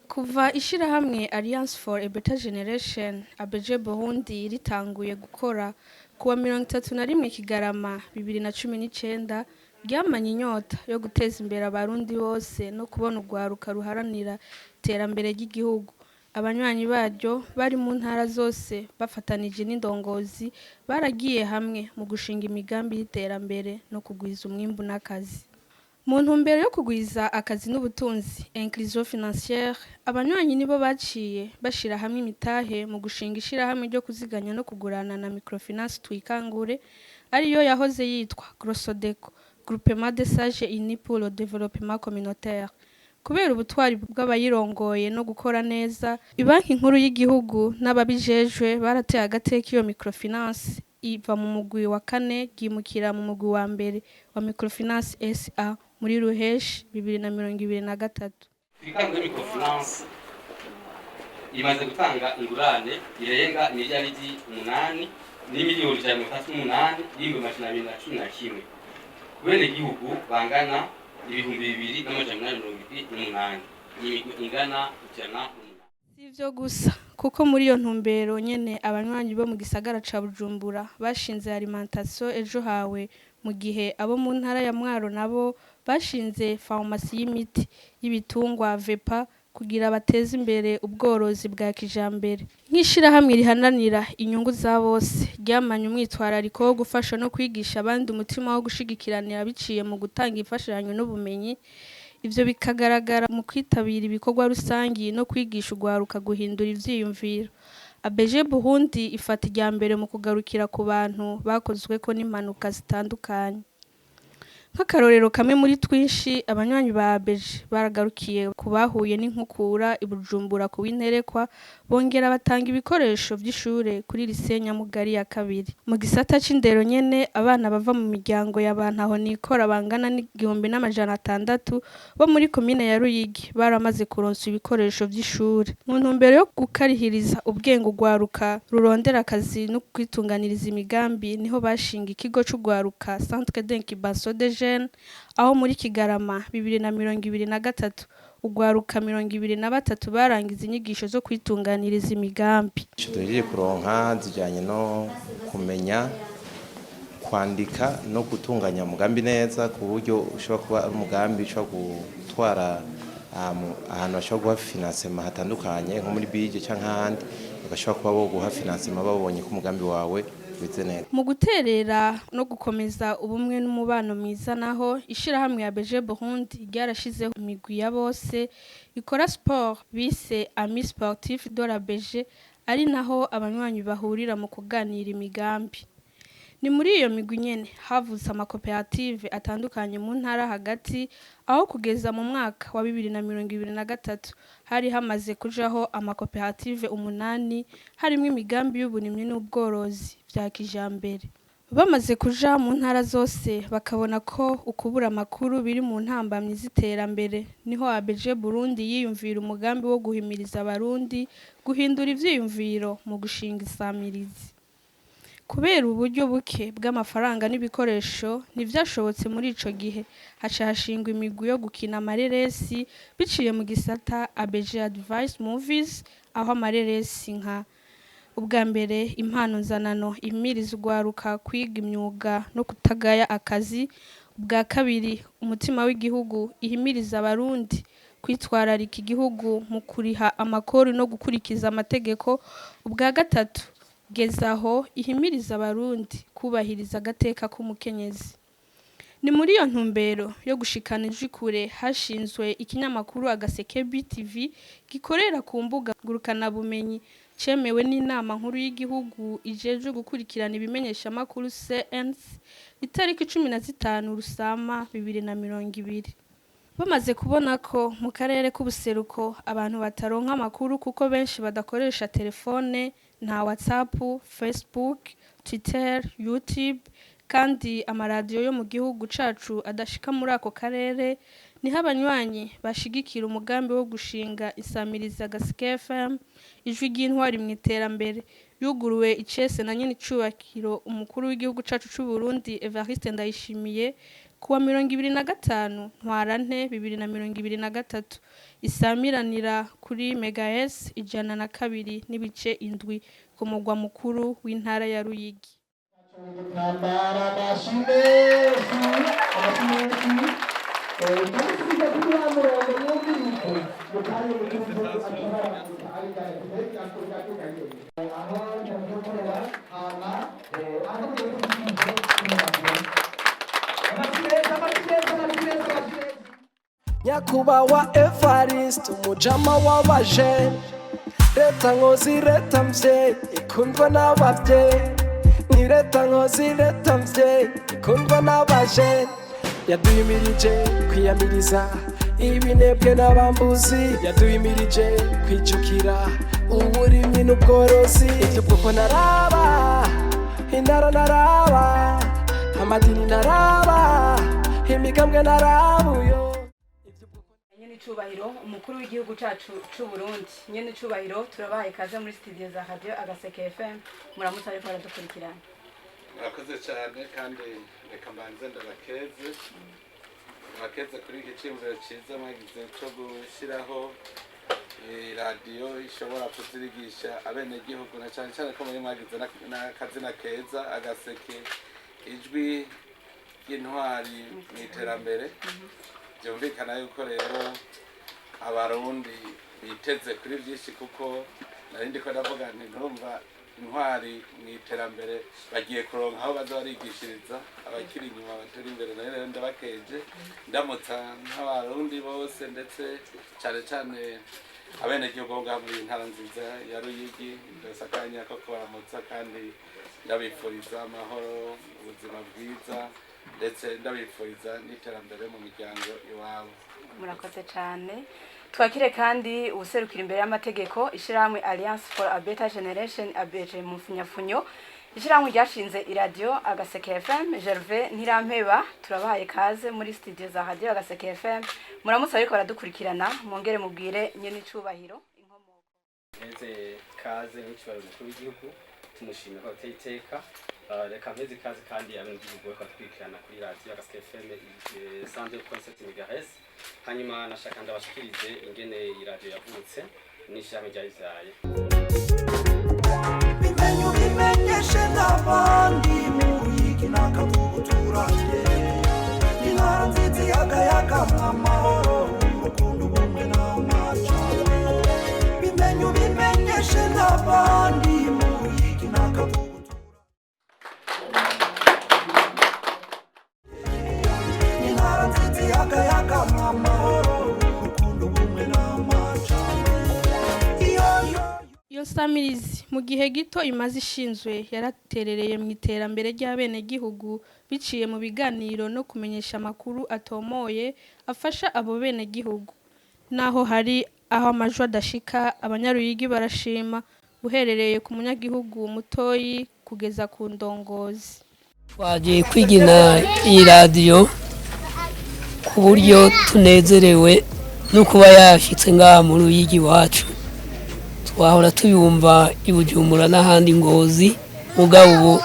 Kuva ishirahamwe Alliance for a Better Generation ABG Burundi ritanguye gukora kuwa 31 Kigarama 2019, ryamanye inyota yo guteza imbere Abarundi bose no kubona urwaruka ruharanira iterambere ry'igihugu. Abanywanyi baryo bari mu ntara zose bafatanije n'indongozi baragiye hamwe mu gushinga imigambi y'iterambere no kugwiza umwimbu n'akazi. Mu ntumbero yo kugwiza akazi n'ubutunzi, inclusion financière, abanywanyi nibo baciye bashira hamwe imitahe mu gushinga ishirahamwe ryo kuziganya no kugurana na microfinance Twikangure, ariyo yahoze yitwa Grosodeco, Groupement des Sages Unis pour le Développement Communautaire. Kubera ubutwari bw'abayirongoye no gukora neza, Ibanki Nkuru y'Igihugu n'ababijejwe barateye agateka iyo microfinance, iva mu mugwi wa kane ryimukira mu mugwi wa mbere wa microfinance SA muri Ruheshi 2023. Twikangure Microfinance imaze gutanga ingurane irenga miliyaridi 8 n'imiliyoni 138,211 ku benegihugu bangana 2878, imigwi ingana 108. Si ivyo gusa, kuko muri iyo ntumbero nyene abanywanyi bo mu gisagara ca Bujumbura bashinze alimentation Ejo Hawe, mu gihe abo mu ntara ya Mwaro nabo bashinze farumasi y'imiti y'ibitungwa VEPA kugira bateze imbere ubworozi bwa kijambere. Nk'ishirahamwe riharanira inyungu za bose, ryamanye umwitwarariko wo gufasha no kwigisha abandi umutima wo gushigikiranira biciye mu gutanga imfashanyo n'ubumenyi. Ivyo bikagaragara mu kwitabira ibikorwa rusangi no kwigisha urwaruka guhindura ivyiyumviro. ABG Burundi ifata irya mbere mu kugarukira ku bantu bakozweko n'impanuka zitandukanye. Nk'akarorero kamwe muri twinshi, abanywanyi ba ABG baragarukiye ku bahuye n'inkukura i Bujumbura ku w'Interekwa, bongera batanga ibikoresho vy'ishure kuri lycée Nyamugari ya kabiri. Mu gisata c'indero nyene, abana bava mu miryango ya ba ntahonikora bangana n'1600 bo muri komine ya Ruyigi baramaze kuronswa ibikoresho vy'ishure. Mu ntumbero yo gukarihiriza ubwenge urwaruka rurondera akazi no kwitunganiriza imigambi, niho bashinga ikigo c'urwaruka, Centre d'incubation des jeunes, aho muri Kigarama 2023 urwaruka 23 barangiza inyigisho zo kwitunganiriza imigambi. Ico duhejeje kuronka zijanye no kumenya kwandika no gutunganya umugambi neza, ku buryo ushobora kuba ari umugambi ushobora gutwara ahantu bashobora guha financement hatandukanye, nko muri BIJE canke ahandi, bagashobora kuba boguha financement babonye ko umugambi wawe wize neza. Mu guterera no gukomeza ubumwe n'umubano mwiza naho, ishirahamwe ya ABG Burundi ryarashizeho imigwi ya bose ikora sport bise Amis Sportifs de l'ABG, ari naho abanywanyi bahurira mu kuganira imigambi. Ni muri iyo migwi nyene havutse amakoperative atandukanye mu ntara hagati, aho kugeza mu mwaka wa 2023 hari hamaze kujaho amakoperative umunani, harimwo imigambi y'uburimyi n'ubworozi vya kijambere. Bamaze kuja mu ntara zose, bakabona ko ukubura amakuru biri mu ntambamyi z'iterambere, niho ABG Burundi yiyumvira umugambi wo guhimiriza Abarundi guhindura ivyiyumviro mu gushinga isamirizi. Kubera uburyo buke bw'amafaranga n'ibikoresho, ntivyashobotse muri ico gihe, haca hashingwa imigwi yo gukina amareresi biciye mu gisata ABG Advice Movies, aho amareresi nka ubwa mbere Impano Nzanano ihimiriza urwaruka kwiga imyuga no kutagaya akazi, ubwa kabiri Umutima w'Igihugu ihimiriza Abarundi kwitwararika igihugu mu kuriha amakori no gukurikiza amategeko, ubwa gatatu Gezaho ihimiriza Abarundi kubahiriza agateka k'umukenyezi. Ni muri iyo ntumbero yo gushikana ijwi kure hashinzwe ikinyamakuru Agaseke BTV gikorera ku mbuga ngurukanabumenyi, cemewe n'Inama Nkuru y'Igihugu ijejwe gukurikirana ibimenyeshamakuru CNC itariki 15 Rusama 2020. Bamaze kubona ko mu karere k'ubuseruko abantu bataronka amakuru kuko benshi badakoresha telefone, nta WhatsApp, Facebook, Twitter, YouTube, kandi amaradiyo yo mu gihugu cacu adashika muri ako karere, niho abanywanyi bashigikira umugambi wo gushinga insamirizi Agaseke FM, ijwi ry'intwari mu iterambere, yuguruwe icese na nyenicubahiro umukuru w'igihugu cacu c'Uburundi Evariste Ndayishimiye. Kuwa 25 Ntwarante 2023, isamiranira kuri megahertz 102.7 ku mugwa mukuru w'intara ya Ruyigi. Igitambara, amashyi menshi, amashyi menshi. Tumusubize kuri wa murongo mwumvirize mu kanya mutumve atabaramutsa ari aho ntamukorera hama aho tugiye kubyinjira. Amashyi menshi, amashyi menshi, amashyi menshi, amashyi menshi. Nyakubahwa Evariste, umujama w'abaje, leta nkozi, leta mvye ikundwa n'abavye, ni leta nkozi, leta mvye ikundwa n'abaje, yaduhimirije kwiyamiriza ibinebwe n'abambuzi, yaduhimirije kwijukira uburimyi n'ubworozi. Ibyo bwoko naraba, intara naraba, amadini naraba, imigambwe narabuyo. Nyene icubahiro umukuru w'igihugu cacu c'u Burundi, nyene icubahiro, turabahaye kaze muri studio za Radio Agaseke FM. Muramutse ariko baradukurikirana. Murakoze cyane, kandi reka mbanze ndabakeze, ndabakeze kuri iki cyiyumviro cyiza mwagize cyo gushyiraho radiyo ishobora kuzirigisha abenegihugu, na cyane cyane ko muri mwagize n'akazina keza, Agaseke, ijwi ry'intwari mu iterambere. Byumvikana yuko rero Abarundi biteze kuri byinshi, kuko nari ndiko ndavuga nti ntumva intwari mu iterambere bagiye kuronka aho baza barigishiriza abakiri inyuma batari imbere. Nayo rero ndabakeje, ndamutsa nk'Abarundi bose, ndetse cyane cyane abenegihugu bo ngaha muri iyi ntara nziza ya Ruyigi. Ndose akanya ko kubaramutsa kandi ndabifuriza amahoro, ubuzima bwiza, ndetse ndabifuriza n'iterambere mu miryango iwabo. Murakoze cyane. Twakire kandi ubuserukira imbere y'amategeko ishirahamwe Alliance for a Better Generation, ABG mu funyafunyo, ishirahamwe ryashinze iradiyo Agaseke FM, Gervais Ntirampeba. Turabahaye kaze muri studio za Radio Agaseke FM. Muramutse ariko baradukurikirana, mwongere mubwire nyene icubahiro inkomoko. Mpeze kaze nk'icyubahiro umukuru w'igihugu, tumushimira ko ateye iteka. Reka mpeze ikaze kandi abenegihugu bariko batwikirana kuri radiyo Agaseke FM 102.7 megahertz. Hanyuma nashaka ndabashikirize ingene iyi radiyo yavutse n'ishirahamwe ryayivyaye. Bimenye ubimenyeshe n'abandi, mu Ruyigi n'akavuguturage, intara nziza iyagayaga amahoro, urukundo, ubumwe n'amajyambere. Bimenye ubimenyeshe n'abandi, mu Ruyigi n'akavugutura, intara nziza iyagayaga amahoro, urukundo, ubumwe n'amajyambere. Iyo yo Iyo samirizi mu gihe gito imaze ishinzwe yaraterereye mu iterambere ry'abenegihugu biciye mu biganiro no kumenyesha amakuru atomoye afasha abo benegihugu. Naho hari aho amajwi adashika, Abanyaruyigi barashima, uherereye ku munyagihugu mutoyi kugeza ku ndongozi. Twagiye kwigina iyi radiyo ku buryo tunezerewe no kuba yashyitse ngaha mu Ruyigi iwacu. Twahora tuyumva i Bujumbura n'ahandi, Ngozi, mugabo ubu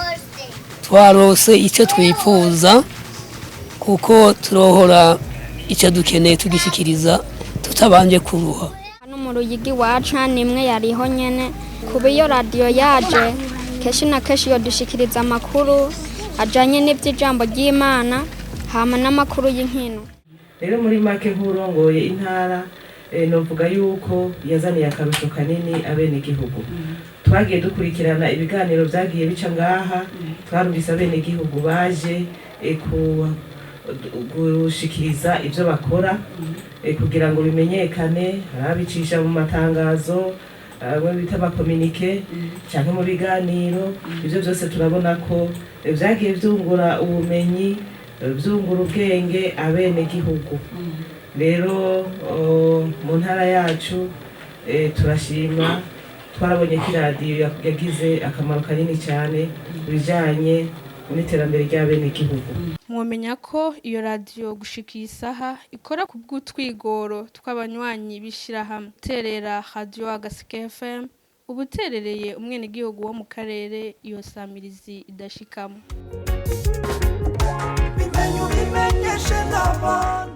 twarose icyo twifuza, kuko turohora icyo dukeneye tugishyikiriza tutabanje kuruha. Hano mu Ruyigi iwacu nimwe yariho nyene. Kuba iyo radiyo yaje, kenshi na kenshi yodushikiriza amakuru ajanye n'ivy'ijambo ry'Imana, hama n'amakuru y'inkino. Rero muri make, nk'urongoye intara, novuga yuko yazaniye akarusho kanini abenegihugu. Twagiye dukurikirana ibiganiro byagiye bica ngaha, twarumvise abenegihugu baje gushikiriza ibyo bakora kugira ngo bimenyekane. Hari abicisha mu matangazo, bamwe bita ama communiqués, cyangwa mu biganiro. Ibyo byose turabona ko byagiye byungura ubumenyi, byungura ubwenge abenegihugu. Rero mu ntara yacu turashima, twarabonye ko iradiyo yagize akamaro kanini cyane ku bijyanye n'iterambere ry'abenegihugu. Mwomenya ko iyo radiyo gushika iyi saha ikora ku bw'utwigoro tw'abanywanyi b'ishirahamwe. Terera Radio Agaseke FM ubuterereye umwenegihugu wo mu karere iyo samirizi idashikamo. Bimenye ubimenye. Tubimenyeshe n'abandi.